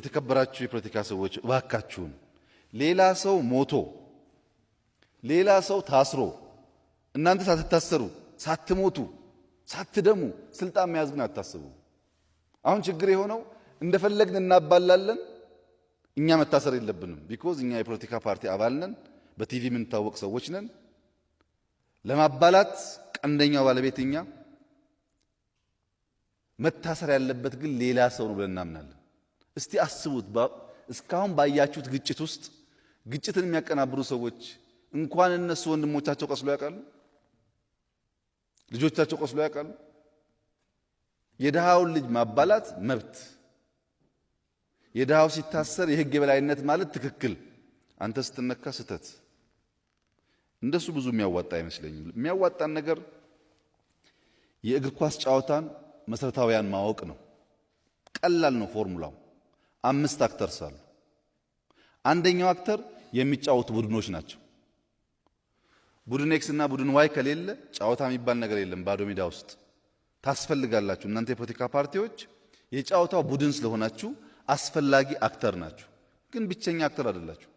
የተከበራችሁ የፖለቲካ ሰዎች፣ እባካችሁን ሌላ ሰው ሞቶ፣ ሌላ ሰው ታስሮ፣ እናንተ ሳትታሰሩ፣ ሳትሞቱ፣ ሳትደሙ ስልጣን መያዝ ግን አታስቡ። አሁን ችግር የሆነው እንደፈለግን እናባላለን። እኛ መታሰር የለብንም። Because እኛ የፖለቲካ ፓርቲ አባል ነን፣ በቲቪ የምንታወቅ ሰዎች ነን። ለማባላት ቀንደኛው ባለቤት እኛ፣ መታሰር ያለበት ግን ሌላ ሰው ነው ብለን እናምናለን። እስቲ አስቡት፣ እስካሁን ባያችሁት ግጭት ውስጥ ግጭትን የሚያቀናብሩ ሰዎች እንኳን እነሱ ወንድሞቻቸው ቆስሎ ያውቃሉ? ልጆቻቸው ቆስሎ ያውቃሉ? የድሃውን ልጅ ማባላት መብት፣ የድሃው ሲታሰር የህግ የበላይነት ማለት ትክክል፣ አንተ ስትነካ ስተት። እንደሱ ብዙ የሚያዋጣ አይመስለኝም። የሚያዋጣን ነገር የእግር ኳስ ጨዋታን መሰረታዊያን ማወቅ ነው። ቀላል ነው ፎርሙላው። አምስት actors አሉ። አንደኛው actor የሚጫወቱ ቡድኖች ናቸው። ቡድን X እና ቡድን Y ከሌለ ጨዋታ የሚባል ነገር የለም። ባዶ ሜዳ ውስጥ ታስፈልጋላችሁ። እናንተ የፖለቲካ ፓርቲዎች የጨዋታው ቡድን ስለሆናችሁ አስፈላጊ actor ናችሁ፣ ግን ብቸኛ actor አይደላችሁ።